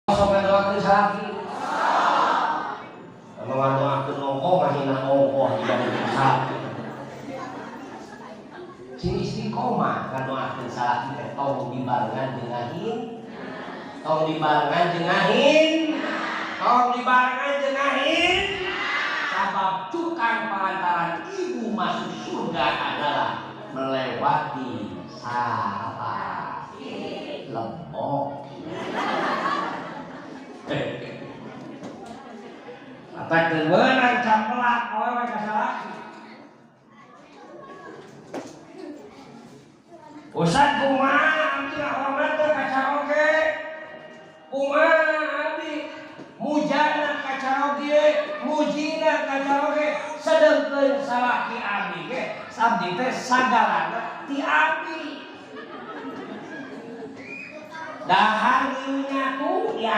Sok ngadoakeun salaki. Sama ngadoakeun ongkoh ngahina ongkoh dibanding salaki. Sing istiqomah ngadoakeun salaki teh tong dibarengan jeung ngahin. Tong dibarengan jeung ngahin. Tong dibarengan jeung ngahin. Sabab cukang pengantaran ibu masuk surga adalah melewati salaki lembok. Atak teu meunang capelak awewe ka salaki. Ustaz kumaha abdi ngahormat teh ka caroge? Kumaha abdi mujana ka caroge, mujina ka caroge, sedengkeun salaki abdi ge, abdi teh sagalana ti abdi. Dahar nyatu